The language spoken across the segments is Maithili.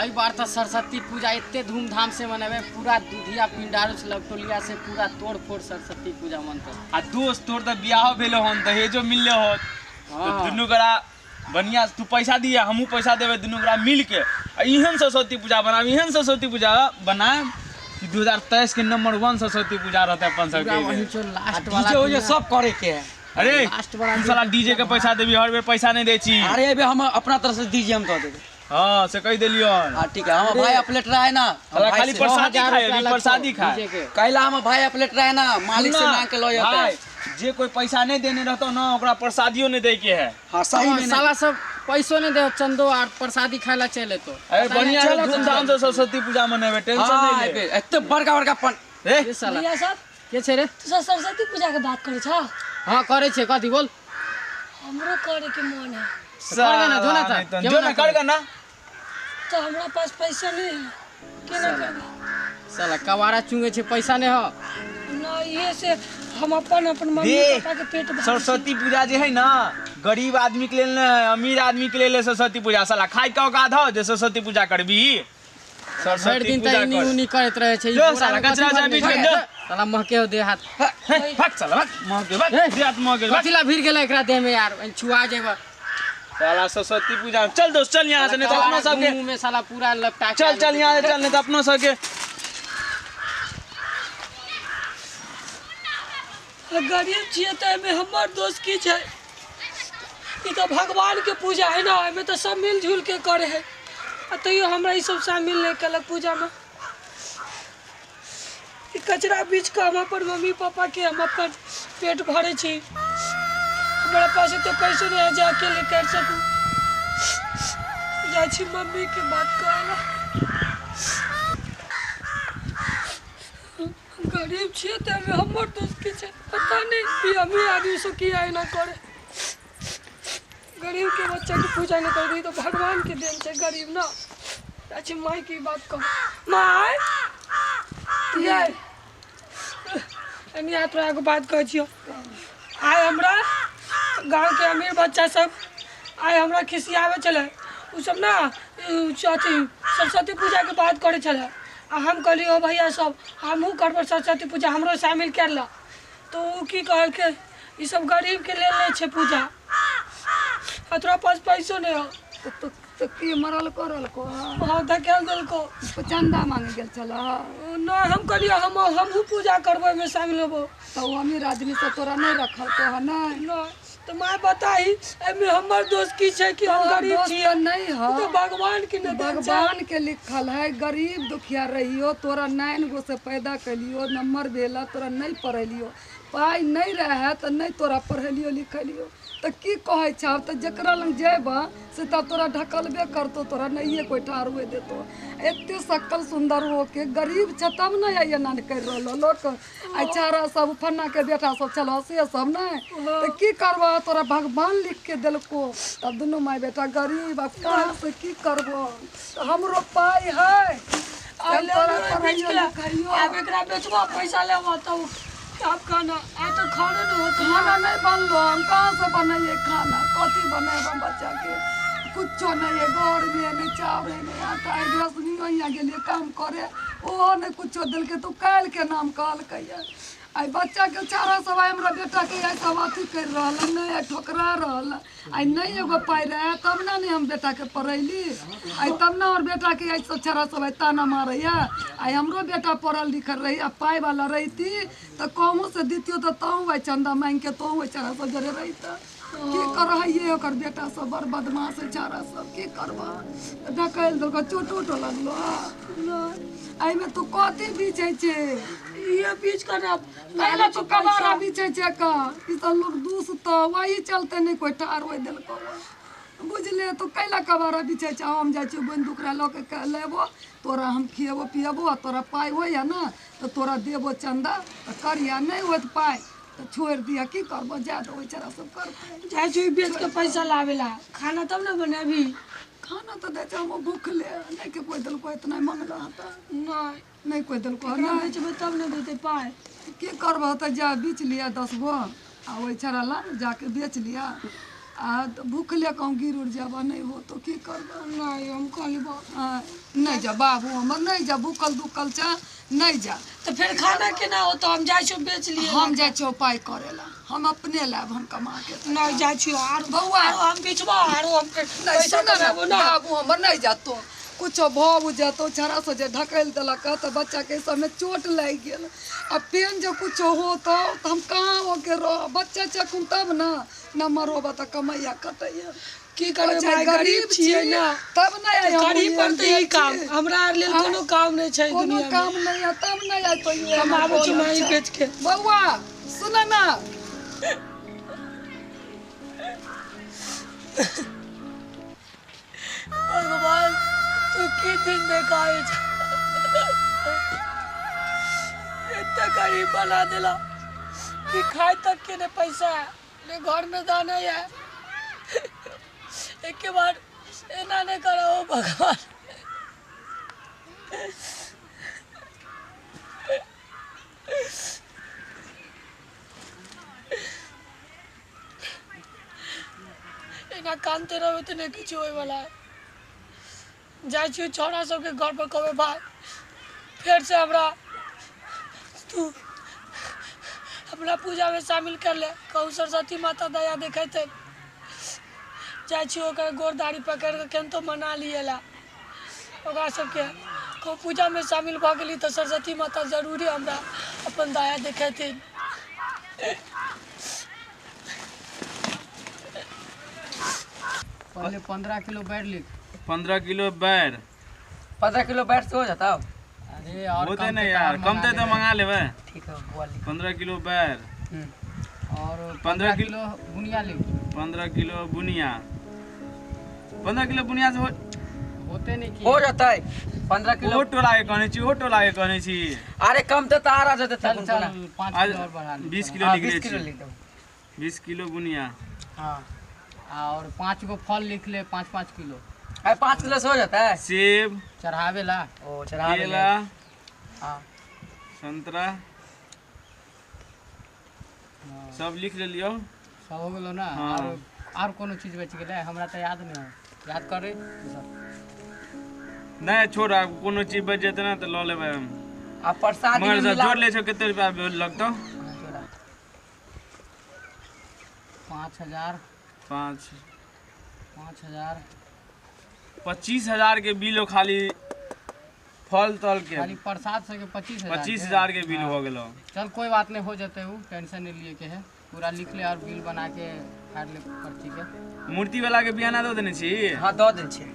एहि बार तऽ सरस्वती पूजा एते धूमधाम से मनेबै, पूरा दुधिया पिंडारू लवटोलिया से पूरा तोड़ फोड़ सरस्वती पूजा मनतै। आ दोस्त तोर तऽ बियाहो भेलो हन, दहेजो मिलले होत। हाँ। तऽ दुनू गोरा बढ़िया से तू पैसा दिया, हमहूँ पैसा देबै, दुनू गोरा मिल के आ एहन सरस्वती पूजा बनाब, एहन सरस्वती पूजा बनाब कि 2023 के नंबर 1 सरस्वती पूजा रहतै अपन पूरा सबके। वही जो लास्ट वाला डीजे उजे दिन सब करे के है। अरे लास्ट वाला तू साला डीजे के पैसा देबी, हर बेर पैसा नहीं दै छी। अरे अबे हम अपना तरफ से डीजे हम दऽ देबै। हाँ से कहि देलियन। हाँ ठीक है, हमर भाई अपलेट रहा है ना, हम साला भाई खाली से- प्रसादी 9000 खाए, रुपया अभी लगतौ प्रसादी खाए। डीजे के। कैला हमर भाई अपलेट रहा है ना, मालिक से ना, मांग के लऽ भाई, जेतै। जे कोई पैसा नहीं देने रहतो ना ओकरा प्रसादियो नहीं दे के है। हाँ सही में नहीं। साला सब पैसो नहीं दे, चंदो आर प्रसादी खाए ला चले तो। अरे बढ़िया है, धूमधाम से सरस्वती पूजा मनेबे, टेंशन हाँ, नहीं ले। एबे, एते बड़का बड़का पन ए, ये साला। भैया सब के छै रे? तू सब सरस्वती पूजा के बात करै छ? हाँ करे छै, कथी बोल? हमरो करे के मन है। करगा ना, जो ना था। नहीं तो, क्यों जो ना ना करगा ना। तो हमरा पास पैसा नहीं है, केना करबै? साला कवारा चुंगे छै, पैसा नहीं हो। ना ये से हम अपन अपन मम्मी देख, पापा के पेट भरै छी। सरस्वती पूजा जे है ना गरीब आदमी के लेल नहीं, अमीर आदमी के लेल है सरस्वती पूजा। साला खाइ के औकात हो जे सरस्वती पूजा करबी। भरि सरस्वती दिन पूजा तऽ इनी कर। उनी करैत रहै छै। ई जो बोरा साला में कथी कचरा भरने बीच में छै? जो। साला महके हो देह हाथ। हे, भाग साला, भाग, महके, भाग, हे। देह हाथ महके, भाग। कथी ला भीड़ गेलै एकरा देह में यार, एहन छुआ जेबऽ। साला सरस्वती पूजा चल दोस्त, चल यहाँ से, नहीं तो अपना सबके मुंह में साला पूरा लपटा के चल, आयल चल छै। यहाँ से चल, नहीं तो अपना सबके। गरीब छियै तऽ एहिमे हमर दोष की छै? ई तऽ भगवान के पूजा है ना, एहिमे तऽ सब मिलजुल के करे है, आ तैयो हमरा ई सब शामिल नहि केलक पूजामे। ई कचरा बीछ कऽ हम अपन मम्मी पापा के हम अपन पेट भरै छी। हमरा पास एते पैसो नहि है जे अकेले करि सकू। जाइ छी मम्मी के बात कहै लए। गरीब छियै तऽ एहिमे हमर दोष की छै? पता नहि ई अमीर आदमी सब किया एना करे। गरीब के बच्चा के पूजा नहि करे, ई तऽ भगवान के देन छै गरीब ना। अच्छा माय के ई बात कह। माय ये एनी आ, तोरा एगो बात कहै छियौ। आइ हमरा गाँव के अमीर बच्चा सब आइ हमरा खिसियाबै छलै। ओ सब ना अथी सरस्वती पूजा के बात करै छलै, आ हम कहलियै ओ भैया सब हमहूँ करबै सरस्वती पूजा, हमरो शामिल कर लऽ। तऽ ओ की कहलकै, ई सब गरीब के लेल नहि छै पूजा, आ तोरा पास पैसो नहि हो। तऽ की मरल करल को? हाँ धकेल देलको। चंदा मांगे गेल छल? नहि, हम कहलियै हमहूँ पूजा करबै, ओहिमे शामिल होबो। तऽ ओ अमीर आदमी सब तोरा नहि रखलको हँ? नहि नहि। तऽ माय बताही एहिमे हमर दोष की छै कि हम तोहर गरीब दोष छियै? तऽ नहि हौ। तऽ भगवान के ने देन छै। भगवान के लिखल है गरीब दुखिया रहियो। तोरा 9 गो से पैदा कैलियो, नम्बर भेल, तोरा नहि पढ़ेलियो, पाइ नहि रहै तऽ नहि तोरा पढ़ेलियो लिखेलियो। तऽ की कहै छह? तऽ जकरा लग जेबह से तऽ तोरा ढकलबे करतौ, तोरा नहिए कोइ ठाढ़ हुए देतौ। एते सकल सुन्दर होके गरीब छ तब ने एना करि रहलो लोक। आइ चारा सब फन्ना के बेटा सब छल से सब नहि, तऽ की करबह? तोरा भगवान लिख के देलको तब दुनू माय बेटा गरीब, आब कहाँ से की करबह? हमरो पाइ है, आ हम ले तोरा लेबै पढ़ाइयो बेचके। लिखाइयो। आब एकरा बेचबो पैसा लेबो तब आब खाना आइ तऽ खानो नहि होत। खाना नहीं बनलो, हम कहाँ से बनैए खाना? कथी बनेब हम बच्चा के? कुछो नहीं है घर में, नहीं चावल है नहीं आटा है। गृहस्थनियो यहाँ गेलिए काम करे, ओहो नहीं कुछो देलकै। तो काल्हि के नाम कहलकै आइ बच्चा के चारा सब। आइ हमरा बेटा के आइ सब अथी करि रहल है, नहीं आइ ठोकरा रहल है। आइ नहीं एगो पाइ रहे तब ना नहीं हम बेटा के पढ़ैली आइ, तब ना हमर बेटा के आइ सब छड़ा सब आइ ताना मारैया। आइ हमरो बेटा पढ़ल लिखल रही आ पाइ वाला रहिती तऽ कहूँ से दितियो तऽ तहूँ आइ चंदा मांगि के तहूँ ओहि छड़ा सब जरे रहितऽ। की करहिए, ओकर बेटा सब बड़ बदमाश है छड़ा सब, की करबह? ढकलि देलको, चोट उट लगलो। एहिमे तू कथी बेचै छै? ये बीच के ना कैला तू कबाड़ा बेचै छै का? ई सब लोग दूसतो, वही चलते नहीं कोई ठाढ़ होय देलको, बुझले? तू कैला कबाड़ा बेचै छै? हम जाइ छियौ बंदूक लऽ के लेबो, तोरा हम खिएबो पिएबो, आ तोरा पाइ होइए ने तऽ तोरा देबो चंदा तऽ करिया, नहि होत पाइ तऽ छोड़ि दिअ। की करबो, जाए दो, बेचारा सब करतै। जाइ छी बेच के पैसा लाबे ला, खाना तब ने बनेबी। खाना तऽ दै छै, हम भूखले नहि के कोइ देलको इतना मंगलो तऽ? नहि नहि कोइ देलको। एकरा नहि बेचबै तब ने देतै पाइ। की करबह? तऽ जा बेच लिअ 10 गो आ ओहि छड़ा ला जाके बेच लिअ। आ तऽ भूखले कहूँ गिर उड़ जाबऽ नहि हो तो की करबऽ। नहीं हम कहली बा हाँ, नहि जा बाबू हमर, नहि जा, भूखल दुखल छ, नहि जा। तो फिर खाना केना होतो? हम जाइ छियो बेच लिए। हम जाइ छियै उपाय करे ला, हम अपने लायब, हम कमा के। नहीं जाइ छियो आर बौआ। आरो हम बेचबो आरो हम फिर नहीं पैसा सुन ना कमाबो ना। बाबू हमर, नहीं जातो कुछो भऽ जेतौ, छड़ा से जे ढकेल देलक तऽ बच्चा के सबमे चोट लागि गेल आ पेन जे कुछो होतौ तऽ हम कहाँ होके रह? बच्चा चखुन तब ना नम्बर होबऽ तऽ कमैया कटैया। की करबै चाहे भाई, गरीब छियै ना। तब ना आइ हम गरीब पर तऽ ई काम, छी। हमरा आर लेल कोनो काम नहि छै कोनो दुनिया में। काम नहीं है तब नहीं आइ तो हम आबै छी माई बेच के। बौआ सुन ना। भगवान तू की दिन देखाए छ, एते गरीब बना देला कि खाए तक के नहीं पैसा है, ने घर में दाना है। एक के बार एना नहीं करो भगवान। एना कानते रहबै तऽ नहि किछु होय वाला है। जाइ छियै छौड़ा सबके घर पर, कहबै भाय फेर से हमरा तू अपना पूजामे शामिल कर ले, कहू सरस्वती माता दया देखेतै। जाइ छियै ओकर गोर दाढ़ी पकड़ि कऽ केनाहितो मना लियै ला ओकरा सबके, कहू पूजामे शामिल भऽ गेली तऽ सरस्वती माता जरूरे हमरा अपन दया देखेथिन। पहले 15 किलो बैर लिख। 15 किलो बैर। 15 किलो बैर से हो जाता? अरे और होते कम नहीं से यार, तो कम और ते तो मंगा लेबै। ठीक है बुआ, लिख। 15 किलो बैर। और 15 15 किलो बुनिया लिख। 15 किलो बुनिया, 15 किलो बुनिया से हो होते नहीं की? हो जाता है 15 किलो। ओ टोला के कहने छी, ओ टोला के कहने छी। अरे कम तो तार आ जाते। चल चल, 5 आज किलो और बढ़ा ले। 20 किलो हाँ, लिख 20 ले किलो छी। लिख दो। 20 किलो बुनिया। हाँ, और पाँच गो फल लिख ले, 5-5 किलो। अरे 5 किलो से हो जाता है? सेब। चढ़ावे ला। ओ चढ़ा केला। हाँ। संतरा, सब लिख लेलियो। सब हो गेलो ना? हाँ। और और कोनो चीज बच गेलै? हमरा तऽ याद नहि है, याद करे तू सब। नहि छोड़, आब कोनो चीज बच जेतै ने तऽ लऽ लेबै हम। आ प्रसाद मगर में सब मिला जोड़ ले छौ, कते रुपया लगतौ? हाँ, जोड़ा। 5,000। पाँच। 5,000। 25,000 के बिल हो, खाली फल तल के। खाली प्रसाद सबके 25,000। 25,000 के बिल हो गेलो। चल, कोई बात नहीं, हो जते उ, टेंशन नहीं लिए के है। पूरा लिख ले और बिल बना के फाड़ ले पर्ची के। मूर्ति वाला के बियाना दऽ देने छी? हाँ, दऽ देने छियै।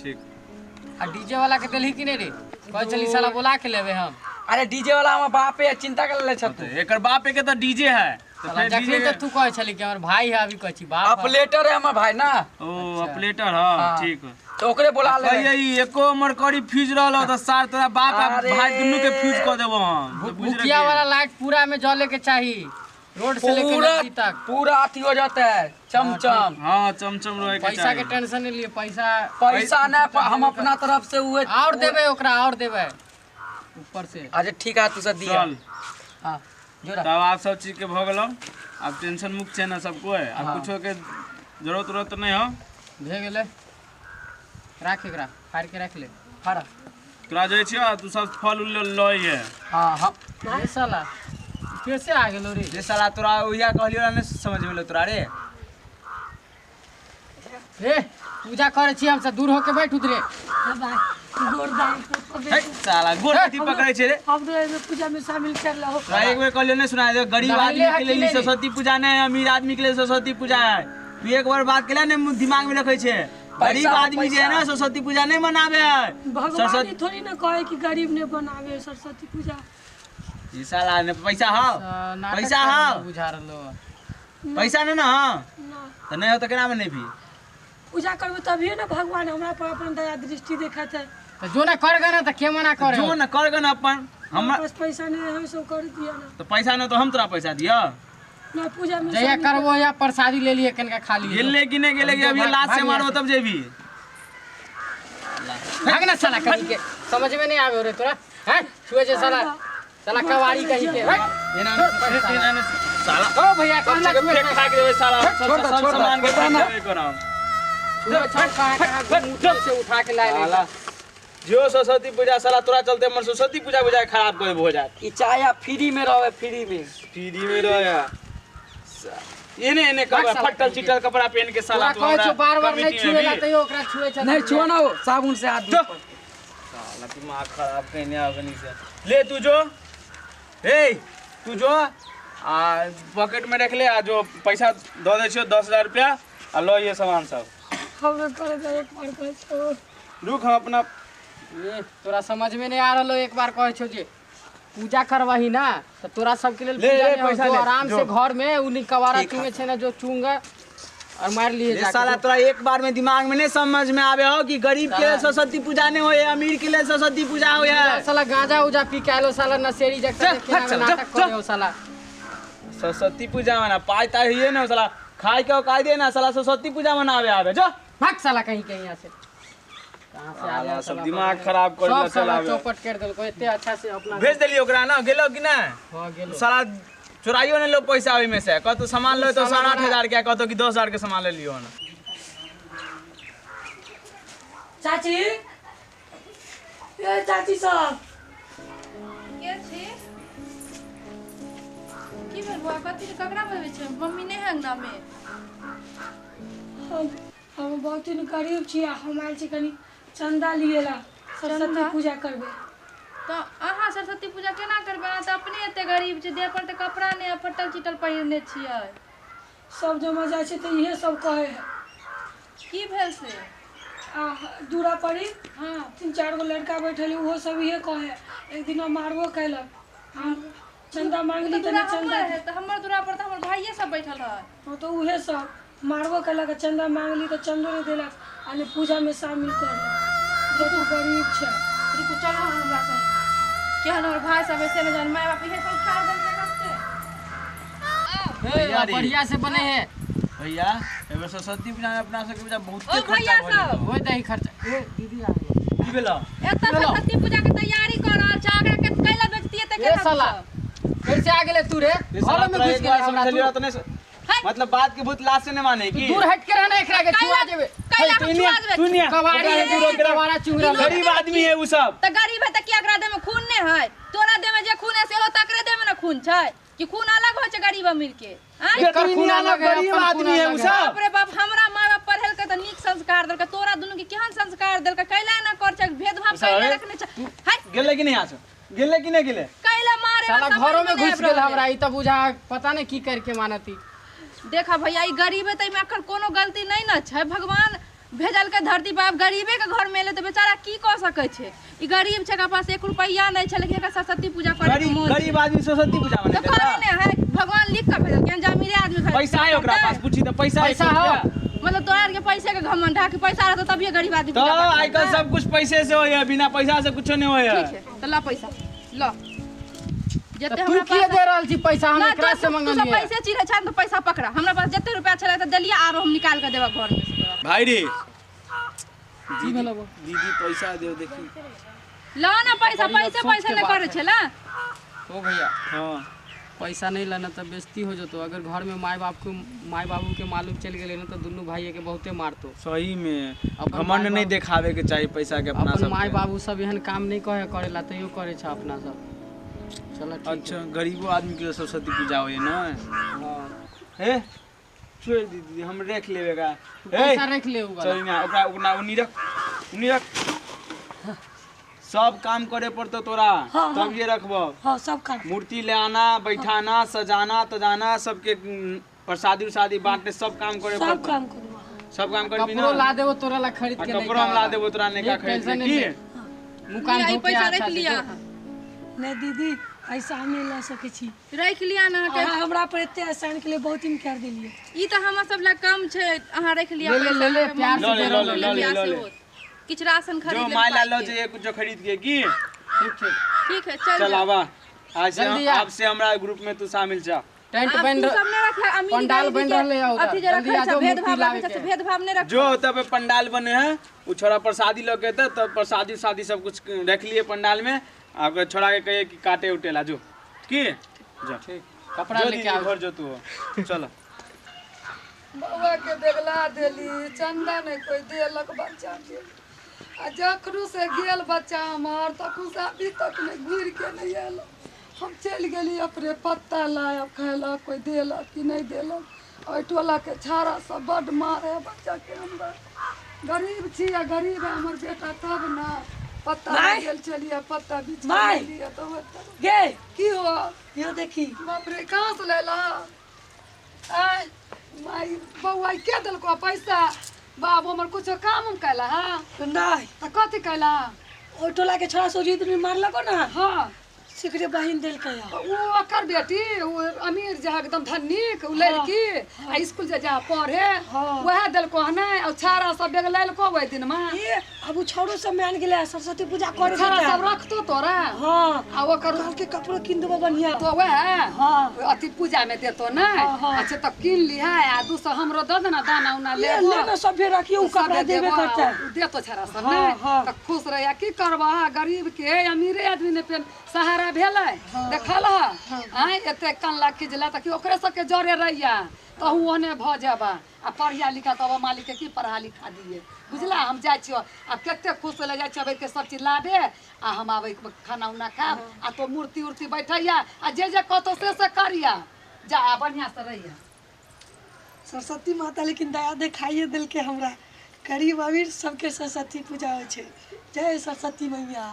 ठीक। आ डीजे वाला के देलही कि नहीं रे? कहै छली साला बोला के लेबे हम। अरे डीजे वाला हमर बापे है, चिंता कर ले छ तू। एकर बाप के तऽ डीजे है तऽ साला फेर जखनी डीजे तऽ तू कहै छली कि हमर भाई है, अभी कहै छी बाप है। ऑपरेटर है हमर भाई ना। ओ ऑपरेटर है। हाँ। ठीक। तो ओकरे बोला ले। कहिए ई एको हमर करी फ्यूज रहल हो तऽ सार तोरा बाप आ अरे। भाई दुनू के फ्यूज कऽ देबो हम तऽ बुझि भुकिया रखिहे। वाला लाइट पूरा में जले के चाही, रोड से लेके पूरा नदी तक। पूरा अथी हो जाता है, चमचम। हाँ, चमचम रहे के पैसा चाही। के टेंशन नहीं लिए, पैसा पैसा ना, हम अपना तरफ से हुए। और देबे ओकरा, और देबे ऊपर से। अच्छा ठीक है, तू सब दिया। चल। हाँ, जोड़ा। तब आब सब चीज के भऽ गेलो, आब टेंशन मुक्त छै ने सब कोइ आब? हाँ। कुछो के जरूरत उरत नहि हो? भे गेलै, राख एकरा, फाड़ के रख ले। फाड़ा। तोरा जाइ छियो, तू सब फल उल लऽ अइहे। हाँ हाँ। रे साला, कैसे आ गेलो रे? जे साला तोरा ओहिया कहलियो नहि समझ में तोरा रे। ए पूजा करे छी हमसे, दूर होके बैठ उधरे। गोर दाई पकड़े। है साला, गोर कथी पकड़ै छै रे? हमरो एहिमे पूजा में शामिल कर लहो। तोरा एक बेर कहलियो नहि सुना दे? गरीब नहैले आदमी है के कि लेल ई नहि रे? सरस्वती पूजा नहि है, अमीर आदमी के लेल सरस्वती पूजा है। तू एक बार बात केला ने, दिमाग में रखै छै। गरीब पैसा, आदमी जे है ना पैसा। सरस्वती पूजा नहीं मनावे है। भगवान सरस्वती ई थोड़ी ना कहे कि गरीब ने बनावे सरस्वती पूजा। ई साला ने पैसा हो? नाटक पैसा कर हो? रहलो, बुझा रहलो। पैसा नहीं ना हो? ना। तऽ नहि हो तऽ केना में नहीं भी? पूजा करबै तभिए ने भगवान हमरा पर अपन दया दृष्टि देखेतै। तऽ जो ना कर ना, तऽ के मना करे? जो न कर गन अपन हमरा हमरा पास पैसा नहीं है, सब कर दिया ना। तऽ पैसा नहीं तो हम तोरा पैसा दियो? ना, पूजा में जहिया शामिल करबो या प्रसादी ले लिए, कनिका खा लिए। गेले कि नहीं गेले कि अभी भाग- लात से भाग मारबो यहाँ। तब जेबी। भाग ना साला कहीं के, समझ में नहीं आवे रे तोरा हैं छुए जे साला, साला कवारी कहीं के, भाग। एना एना। साला ओ भैया सब कहला जगह छुए फेंक फाक देबै साला, छोड़ सब दे, सब छोड़ दे। सामान के फेंक देबै करम। छुए छौ, कहाँ कहाँ मुँह से उठा के लाए साला जो सरस्वती पूजा साला तोरा चलते हमर सरस्वती पूजा बुझाय खराब कर हो जात। ई चाय फ्री में रहे, फ्री में। फ्री में रहे। एने एने कपड़ा साला फटल चिटल कपड़ा पहन के साला तोरा तू कहै हमरा छौ बार बार नहीं कमिटी में छुए ला भी। तैयो ओकरा छुए छ। नहीं छुओ ना, वो साबुन से हाथ जो। धो। साला दिमाग खराब कहने आओ कनी से। ले तू जो, ए तू जो आ पॉकेट में रख ले, आ जो पैसा दऽ दै छियौ 10,000 रुपया, आ लो ये सामान सब। हमरा करे दे एक बार कहै छौ। रुक हम अपना ए, तोरा समझ में नहीं आ रहलो। एक बार कहै छौ जे पूजा करबही ना तऽ तोरा सबके लेल ले, पूजा ले, नहीं पैसा होतो। ले, आराम जो। से घर में उ कवारा ठीक है। चुंगे छै ना, जो चुंग और मार लिए ले जाके। साला तोरा एक बार में दिमाग में नहीं समझ में आवे हो कि गरीब के लिए सरस्वती पूजा नहीं होए, अमीर के लिए सरस्वती पूजा होए है। साला गांजा उजा पी के आलो साला नशेड़ी जगह चल, देखे चल, नाटक चल, करे हो साला। सरस्वती पूजा मना पाई ताई होइए ना साला, खाए के औकात दे ना साला सरस्वती पूजा मनावे आवे जो। भाग साला कहीं कहीं यहाँ से, कहाँ से आ गया साला सब साला, दिमाग पता खराब कर नहीं। देला सब साला चलावे। चौपट कर देलको एते अच्छा से अपना। भेज देलियै ओकरा ना, गेलो कि ना? हाँ गेलो। साला चोराइयो नहीं लो पैसा ओहि में से, कतो सामान लो तो 8,500 के, कतो कि 10,000 के सामान ले लियो ना। चाची, ए चाची सब। के छी? की भेल बौआ? कथी ककरा बजबै छै? मम्मी नहि है अंगना में? हम बहुत ही गरीब छी आ हम आयल छी कनी चंदा लिए ला, सरस्वती चंदा? पूजा करबै। तऽ अहाँ सरस्वती पूजा केना करबै? अहाँ तऽ अपने एते गरीब छी, देह पर तऽ कपड़ा नहि है, फटल चिटल पहिरने छियै। सब जमा जाइ छै तऽ इहे सब कहै है। की भेल से? आ दूरा पर ही हाँ 3-4 गो लड़का बैठल है, ओहो सब इहे कहै है। एक दिन हम मारबो केलक, हम चंदा मांगली तऽ तऽ दूरा नहि चंदा हमर है, तऽ हमर दूरा पर तऽ हमर भाइये सब बैठल है। हाँ तऽ उहे सब मारबो केलक आ चंदा मांगली तऽ चंदो नहि देलक आ नहि पूजामे शामिल करलक। बहुत गरीब छै। रुकू, चलू अहाँ हमरा संग। केहन हमर भाय सब है से नहि जान, माय बाप इहे संस्कार देलकै कते। हे, बढ़िया से बने है भैया एबे सरस्वती पूजा में अपना सबके पूजा बहुत ओ खर्चा भैया भऽ जेतौ। सब। होय दही खर्चा। ए दीदी आ गेलो। की भेलो? एतऽ सरस्वती पूजा के तैयारी कऽ रहल छै, एकरा के कैला बेचतियै तऽ ए केना साला कैसे आ गेले तू रे? ये साला घर में तोरा घुस एक गेले बार हमरा समझलियो तू। तऽ नहीं है। मतलब बात के भूत लाश से नहीं माने तू की? दूर हट के रहना, एकरा के छुआ जेबे। कैला तू हम इन्हें- छुआ देबै? तू इन्हें- कवारी ओकरा है, दूर ओकरा- कवारा चुंगरा। गरीब आदमी है उ सब। तऽ गरीब है तऽ की एकरा देह में खून नहि है? तोरा देह में जे खून है सेहो तकरे देह में ने खून छै? कि खून अलग होइ छै गरीब अमीर के? आँय? एकर तू खून इन्हें अलग है, गरीब अपन खून आदमी है उ अलग है। सब। बाप रे बाप, हमरा माय बाप पढ़ेलकै तऽ नीक संस्कार देलकै, तोरा दुनू के केहन संस्कार देलकै? कैला एना कर छै? भेदभाव साला कैला रे, रखने छै? है गेलै कि नहीं यहाँ से? गेलै कि नहीं गेलै? कैला मारे साला समझ घरों में में नहि घुस आबि गेल रहल हमरा, ई तऽ बुझा पता नहीं की करके मानती। है। देखा भैया, ई गरीब है तऽ एहिमे एकर कोनो गलती नहि ने छै। भगवान भेजलकै धरती पर, आब गरीबे के घर में एलै तऽ बेचारा की कऽ सकै छै? ई गरीब छै, एकरा पास 1 रुपैआ नहि छै, लेकिन एकरा सरस्वती पूजा करे के गरीब मोन छै। गरीब आदमी सरस्वती पूजा तऽ मनेतै करे ना? ने है, भगवान लिख कऽ भेजलकै हन जे अमीरे आदमी खरीद पैसा है ओकरा पास, पूछी तऽ पैसा है पैसा हो। मतलब तोरा आरके पैसे के घमंड है कि पैसा रहतौ तभिए गरीब आदमी तो पूजा पाठ आजकल करतै? सब कुछ पैसे से होय है, बिना पैसा से कुछो नहीं होय है। ठीक है तऽ ल पैसा ल, जते तऽ तू हमरा किए पास दे रहल छी पैसा? हम ना, एकरा से तू सब मंगलियै। पैसे चिन्है छै तऽ पैसा पकड़ा, हमरा पास जते रुपया छलै तऽ देलियै, आरो हम निकाल के देबऽ घर में से तोरा। भाई रे की भेलो बा? दीदी पैसा दे देखी। ल ना पैसा, बड़ी पैसे अफसोस पैसे के नहि बात करै है। छै ला। ओ भैया हाँ पैसा नहीं लेना तऽ बेइज्जती हो जतो। अगर घर में माय बाप के माय बाबू के मालूम चल गेलै ना तऽ दुनू भाई के बहुते मारतो। सही में अपन घमंड माय नहीं बाप- दिखावे के चाहिए पैसा के अपना अपन सब माय बाबू सब एहन काम नहीं कहे करेला तैयो करे छै अपना सब। चलो ठीक है। अच्छा गरीबो आदमी के सरस्वती पूजा होय ना? हाँ। हे छोड़ दीदी, हम रख लेबे का। तू ए पैसा रख ले उ वाला। चल ना ओकरा ओकरा उनी रख, उनी रख। सब काम करे पड़तो तोरा। हाँ, तब ये रखबो। हाँ सब काम। मूर्ति ले आना, बैठाना, सजाना तजाना, सबके प्रसादी उरसादी बांटने, सब काम करे सब पड़तो। काम करबो। सब काम करबी कपड़ो ना? ला देबो तोरा ला खरीद आ के। कपड़ो हम ला देबो तोरा नैका एक खरीद के टेंशन की नहीं ले। मुकान लिअ, ई धो के पैसा अच्छा रख से लिअ जो। अहाँ। नहीं दीदी, ऐसा हम नहीं ला सकै छी। रख लिअ ने अहाँके। अहाँ हमरा पर एते एहसान के लिए बहुत ही कर देलियै। ई तऽ हमरा सब लए कम छै, अहाँ रख लिअ ले ले, पैसा, ले ले, अहाँके प्यार से दे रहल ले ले, लिअ ले, ले। से किछु राशन खरीद जो लेब माय ला लो पाइके। जे कुछ खरीद के की। ठीक ठीक। ठीक है चल चल जा। आवा, आज से जल्दी आ। अब से हमरा ग्रुप में तू शामिल जा। टेंट आब बन तू सब नहि रखे अमीरी पंडाल गरीबी बन के रहलै है उधर। अथी जे जल्दी रखै आ छै जाओ, मूर्ति भेदभाव लाबे रखै छै के। भेदभाव नहि रख। जो तब पंडाल बने है वो छोरा प्रसादी लऽ के एतै तब प्रसादी उरसादी सब कुछ रख लिए पंडाल में। आ ओकरा छोरा के कहिए कि काटे उटे ला जो की जा। ठीक। कपड़ा जो लेके दीदी आबै। घर जो तू, चल। बौआ के बेगला देली, चंदा नहीं कोई देलक बच्चा के। आ जखनू से गेल बच्चा हमार तखन से अभी तक नहीं घुरि के नहीं आयल। हम चलि गेली अपने पत्ता लायब खैलक, कोई देलक कि नहीं देलक। ओहि टोला के छाड़ा सब बड्ड मारे है बच्चा के। हमरा गरीब छी आ गरीब है हमर बेटा तब ना पत्ता माय। गेल छलियै, पत्ता बीछ के माय। लेलियै तऽ होतै। गे की हो? यो देखी। बाप रे, कहाँ से लेला? आय माई, बौआ के देलको पैसा? बाबू हमर कुछो काम उम कैला? हाँ। नहीं। तऽ कथी कैला? ओहि टोला के छोड़ा सोजी दिन मारलको ना। हाँ। सिकरे बहिन देलकै हँ। उ ओकर बेटी, उ अमीर जे है एकदम धनिक उ लड़की आ स्कूल जे जा पढ़े। हाँ। वएह देलको हन आ छाड़ा सब बेग लेलको ओहि दिनमा। ए अब उ छौड़ो सब मान गेलै सरस्वती पूजा करे। छाड़ा सब रखतो तोरा? हाँ। आ ओकर कहलकै कपड़ो कीन देबो बढ़िया। तो वएह। हाँ। अथी पूजा में देतो ने? हाँ, हाँ। अच्छा तऽ कीन लिहा आ 200 हमरो दऽ देना, दाना उना ले लेबो। ले ना, सब रखियो, उ कपड़ा देबे करतै। देतो छाड़ा सब? हाँ, ने हाँ। तऽ खुश रहैया। की करबह, गरीब के अमीरे आदमी ने पेन सहारा भेलै। देखल आँय, एते कनला खिजला तऽ की ओकरे सबके जरे रहिया तहु ओहने भऽ जेबा। आ पढ़िया लिखा तब मालिक के की पढ़ा लिखा दिए, बुझला? हम जाइ छियो आब, कते खुश होले। जाइ छियो के सब चीज लाबे आ हम आबै खाना उना खाब आ तो मूर्ति उर्ति बैठैया आ जे जे कहतो से से करिया। जा आ बढ़िया से रहिया। सरस्वती माता लेकिन दया देखाइए देलकै हमरा। गरीब अमीर सबके सरस्वती पूजा होइ छै। जय सरस्वती मैया।